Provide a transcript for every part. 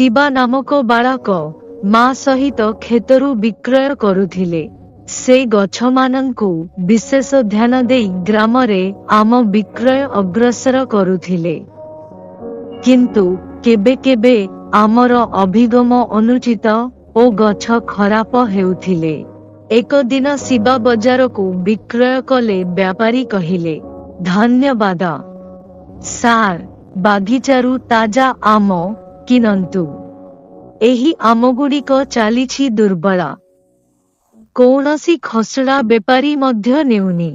ଶିବା ନାମକ ବାଳକ ମା ସହିତ କ୍ଷେତରୁ ବିକ୍ରୟ କରୁଥିଲେ। ସେ ଗଛମାନଙ୍କୁ ବିଶେଷ ଧ୍ୟାନ ଦେଇ ଗ୍ରାମରେ ଆମ ବିକ୍ରୟ ଅଗ୍ରସର କରୁଥିଲେ। କିନ୍ତୁ କେବେ କେବେ ଆମର ଅଭିଗମ ଅନୁଚିତ ଓ ଗଛ ଖରାପ ହେଉଥିଲେ। ଏକ ଦିନ ଶିବା ବଜାରକୁ ବିକ୍ରୟ କଲେ। ବ୍ୟାପାରୀ କହିଲେ, "ଧନ୍ୟବାଦ ସାର୍, ବାଗିଚାରୁ ତାଜା ଆମ କିଣନ୍ତୁ। ଏହି ଆମଗୁଡ଼ିକ ଚାଲିଛି ଦୁର୍ବଳ। କୌଣସି ଖସଡ଼ା ବେପାରୀ ମଧ୍ୟ ନେଉନି।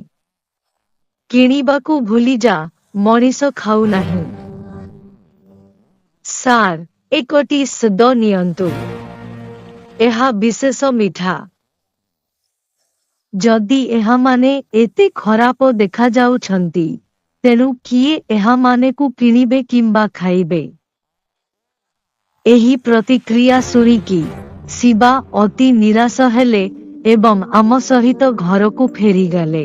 କିଣିବାକୁ ଭୁଲିଯା, ମଣିଷ ଖାଉନାହିଁ। ସାର୍, ଏକଟି ସ୍ୱାଦ ନିଅନ୍ତୁ। ଏହା ବିଶେଷ ମିଠା। ଯଦି ଏହାମାନେ ଏତେ ଖରାପ ଦେଖାଯାଉଛନ୍ତି, ତେଣୁ କିଏ ଏହାମାନଙ୍କୁ କିଣିବେ କିମ୍ବା ଖାଇବେ?" ଏହି ପ୍ରତିକ୍ରିୟା ଶୁଣିକି ଶିବା ଅତି ନିରାଶ ହେଲେ ଏବଂ ଆମ ସହିତ ଘରକୁ ଫେରିଗଲେ।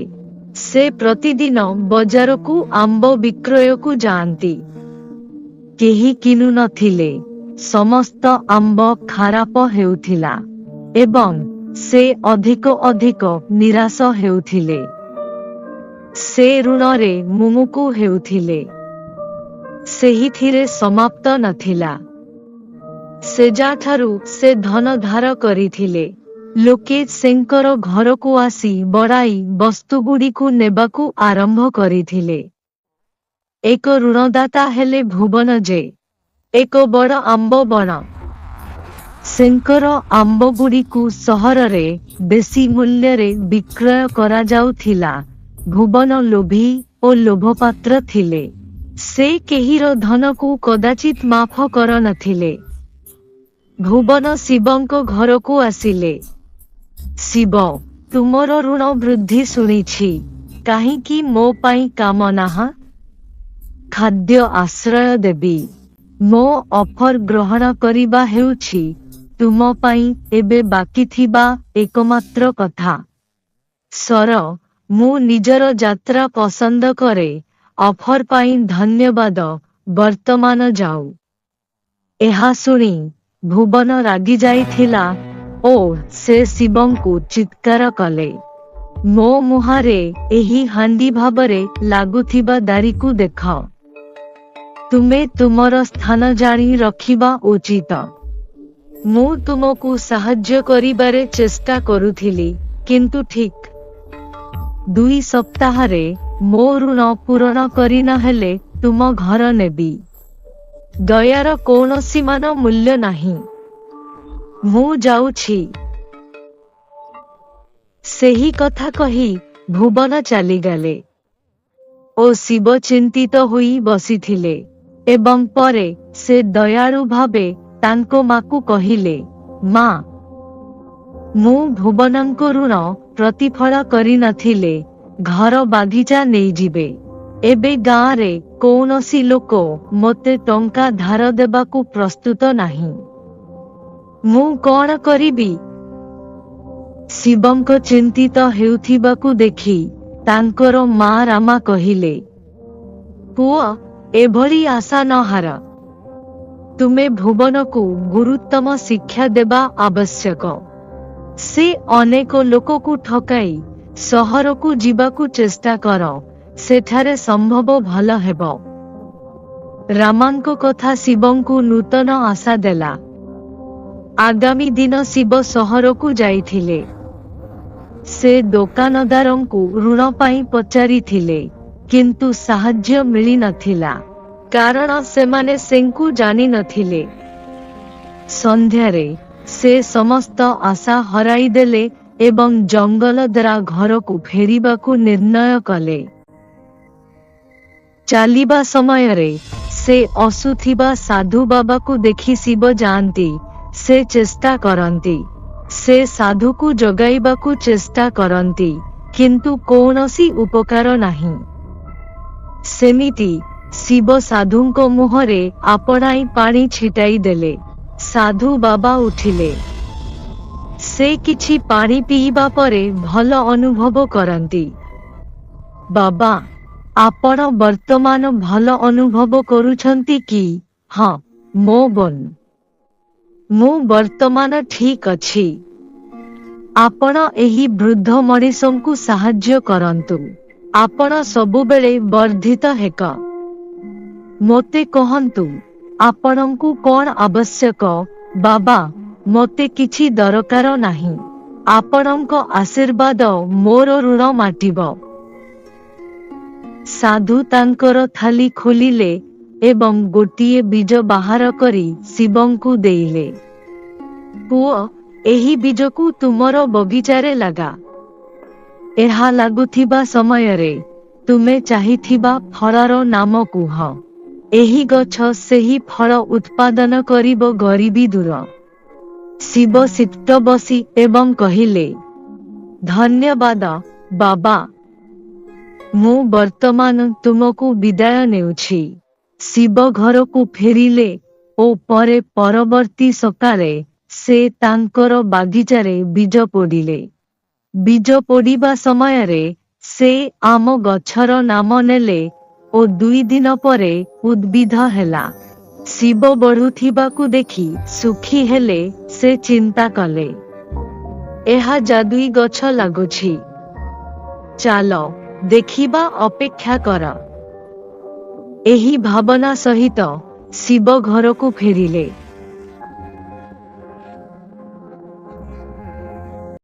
ସେ ପ୍ରତିଦିନ ବଜାରକୁ ଆମ୍ବ ବିକ୍ରୟକୁ ଯାଆନ୍ତି। କେହି କିଣୁ ନଥିଲେ। ସମସ୍ତ ଆମ୍ବ ଖରାପ ହେଉଥିଲା ଏବଂ ସେ ଅଧିକ ଅଧିକ ନିରାଶ ହେଉଥିଲେ। ସେ ଋଣରେ ମୁମୁକୁ ହେଉଥିଲେ। ସେହିଥିରେ ସମାପ୍ତ ନଥିଲା। ସେଯାଠାରୁ ସେ ଧନ ଧାର କରିଥିଲେ, ଲୋକେ ସେଙ୍କର ଘରକୁ ଆସି ବଡ଼ାଇ ବସ୍ତୁଗୁଡ଼ିକୁ ନେବାକୁ ଆରମ୍ଭ କରିଥିଲେ। ଏକ ଋଣଦାତା ହେଲେ ଭୁବନ ଯେ ଏକ ବଡ଼ ଆମ୍ବ ବଣ। ସେଙ୍କର ଆମ୍ବଗୁଡ଼ିକୁ ସହରରେ ବେଶୀ ମୂଲ୍ୟରେ ବିକ୍ରୟ କରାଯାଉଥିଲା। ଭୁବନ ଲୋଭୀ ଓ ଲୋଭପାତ୍ର ଥିଲେ। ସେ କେହିର ଧନକୁ କଦାଚିତ୍ ମାଫ କରନଥିଲେ। ଭୁବନ ଶିବଙ୍କ ଘରକୁ ଆସିଲେ। "ଶିବ, ତୁମର ଋଣ ବୃଦ୍ଧି ଶୁଣିଛି। କାହିଁକି ମୋ ପାଇଁ କାମ ନାହାଁ? ଖାଦ୍ୟ ଆଶ୍ରୟ ଦେବି। ମୋ ଅଫର ଗ୍ରହଣ କରିବା ହେଉଛି ତୁମ ପାଇଁ ଏବେ ବାକି ଥିବା ଏକମାତ୍ର କଥା।" "ସର, ମୁଁ ନିଜର ଯାତ୍ରା ପସନ୍ଦ କରେ। ଅଫର ପାଇଁ ଧନ୍ୟବାଦ। ବର୍ତ୍ତମାନ ଯାଉ।" ଏହା ଶୁଣି ଭୁବନ ରାଗିଯାଇଥିଲା ଓ ସେ ଶିବଙ୍କୁ ଚିତ୍କାର କଲେ, "ମୋ ମୁହଁରେ ଏହି ହାଣ୍ଡି ଭାବରେ ଲାଗୁଥିବା ଦାରିକୁ ଦେଖ। ତୁମେ ତୁମର ସ୍ଥାନ ଜାଣି ରଖିବା ଉଚିତ। ମୁଁ ତୁମକୁ ସାହାଯ୍ୟ କରିବାରେ ଚେଷ୍ଟା କରୁଥିଲି, କିନ୍ତୁ ଠିକ୍ 2 ସପ୍ତାହରେ ମୋ ଋଣ ପୂରଣ କରି ନହେଲେ ତୁମ ଘର ନେବି। ଦୟାର କୌଣସି ମାନ ମୂଲ୍ୟ ନାହିଁ। ମୁଁ ଯାଉଛି।" ସେହି କଥା କହି ଭୁବନ ଚାଲିଗଲେ ଓ ଶିବ ଚିନ୍ତିତ ହୋଇ ବସିଥିଲେ ଏବଂ ପରେ ସେ ଦୟାଳୁ ଭାବେ ତାଙ୍କ ମାକୁ କହିଲେ, "ମା, ମୁଁ ଭୁବନଙ୍କ ଋଣ ପ୍ରତିଫଳ କରିନଥିଲେ ଘର ବାଗିଚା ନେଇଯିବେ। ଏବେ ଗାଁରେ କୌଣସି ଲୋକ ମୋତେ ଟଙ୍କା ଧାର ଦେବାକୁ ପ୍ରସ୍ତୁତ ନାହିଁ। ମୁଁ କଣ କରିବି?" ଶିବଙ୍କ ଚିନ୍ତିତ ହେଉଥିବାକୁ ଦେଖି ତାଙ୍କର ମା ରାମା କହିଲେ, "ପୁଅ, ଏଭଳି ଆଶା ନ ହାର। ତୁମେ ଭୁବନକୁ ଗୁରୁତ୍ତମ ଶିକ୍ଷା ଦେବା ଆବଶ୍ୟକ। ସେ ଅନେକ ଲୋକକୁ ଠକାଇ ସହରକୁ ଯିବାକୁ ଚେଷ୍ଟା କର। ସେଠାରେ ସମ୍ଭବ ଭଲ ହେବ।" ରାମାଙ୍କ କଥା ଶିବଙ୍କୁ ନୂତନ ଆଶା ଦେଲା। ଆଗାମୀ ଦିନ ଶିବ ସହରକୁ ଯାଇଥିଲେ। ସେ ଦୋକାନଦାରଙ୍କୁ ଋଣ ପାଇଁ ପଚାରିଥିଲେ, କିନ୍ତୁ ସାହାଯ୍ୟ ମିଳିନଥିଲା, କାରଣ ସେମାନେ ସେଙ୍କୁ ଜାଣିନଥିଲେ। ସନ୍ଧ୍ୟାରେ ସେ ସମସ୍ତ ଆଶା ହରାଇଦେଲେ ଏବଂ ଜଙ୍ଗଲ ଦ୍ୱାରା ଘରକୁ ଫେରିବାକୁ ନିର୍ଣ୍ଣୟ କଲେ। ଚାଲିବା ସମୟରେ ସେ ଆସୁଥିବା ସାଧୁ ବାବାକୁ ଦେଖି ଶିବ ଯାଆନ୍ତି। ସେ ଚେଷ୍ଟା କରନ୍ତି। ସେ ସାଧୁକୁ ଜଗାଇବାକୁ ଚେଷ୍ଟା କରନ୍ତି, କିନ୍ତୁ କୌଣସି ଉପକାର ନାହିଁ। ସେମିତି ଶିବ ସାଧୁଙ୍କ ମୁହଁରେ ଆପଣାଇ ପାଣି ଛିଟାଇ ଦେଲେ। ସାଧୁ ବାବା ଉଠିଲେ। ସେ କିଛି ପାଣି ପିଇବା ପରେ ଭଲ ଅନୁଭବ କରନ୍ତି। "ବାବା, ଆପଣ ବର୍ତ୍ତମାନ ଭଲ ଅନୁଭବ କରୁଛନ୍ତି କି?" "ହଁ, ମୋ ବନ୍। ମୁଁ ବର୍ତ୍ତମାନ ଠିକ୍ ଅଛି। ଆପଣ ଏହି ବୃଦ୍ଧ ମଣିଷଙ୍କୁ ସାହାଯ୍ୟ କରନ୍ତୁ। ଆପଣ ସବୁବେଳେ ବର୍ଦ୍ଧିତ ହେକ। ମୋତେ କହନ୍ତୁ, ଆପଣଙ୍କୁ କ'ଣ ଆବଶ୍ୟକ? ବାବା, ମୋତେ କିଛି ଦରକାର ନାହିଁ। ଆପଣଙ୍କ ଆଶୀର୍ବାଦ ମୋର ଋଣ ମେଣ୍ଟିବ। ସାଧୁ ତାଙ୍କର ଥାଳି ଖୋଲିଲେ ଏବଂ ଗୋଟିଏ ବୀଜ ବାହାର କରି ଶିବଙ୍କୁ ଦେଇଲେ। ପୁଅ, ଏହି ବୀଜକୁ ତୁମର ବଗିଚାରେ ଲଗା। ଏହା ଲାଗୁଥିବା ସମୟରେ ତୁମେ ଚାହିଁଥିବା ଫଳର ନାମ କୁହ। ଏହି ଗଛ ସେହି ଫଳ ଉତ୍ପାଦନ କରିବ। ଗରିବୀ ଦୂର। ଶିବ ସିଟ ବସି ଏବଂ କହିଲେ, ଧନ୍ୟବାଦ, ବାବା। ମୁଁ ବର୍ତ୍ତମାନ ତୁମକୁ ବିଦାୟ ନେଉଛି। ଶିବ ଘରକୁ ଫେରିଲେ ଓ ପରେ ପରବର୍ତ୍ତୀ ସକାଳେ ସେ ତାଙ୍କର ବାଗିଚାରେ ବୀଜ ପୋଡ଼ିଲେ। ବୀଜ ପୋଡ଼ିବା ସମୟରେ ସେ ଆମ ଗଛର ନାମ ନେଲେ ଓ 2 ଦିନ ପରେ ଉଦ୍ଭିଦ ହେଲା। ଶିବ ବଢୁଥିବାକୁ ଦେଖି ସୁଖୀ ହେଲେ। ସେ ଚିନ୍ତା କଲେ, ଏହା ଯାଦୁଇ ଗଛ ଲାଗୁଛି। ଚାଲ ଦେଖିବା, ଅପେକ୍ଷା କର। ଏହି ଭାବନା ସହିତ ଶିବ ଘରକୁ ଫେରିଲେ।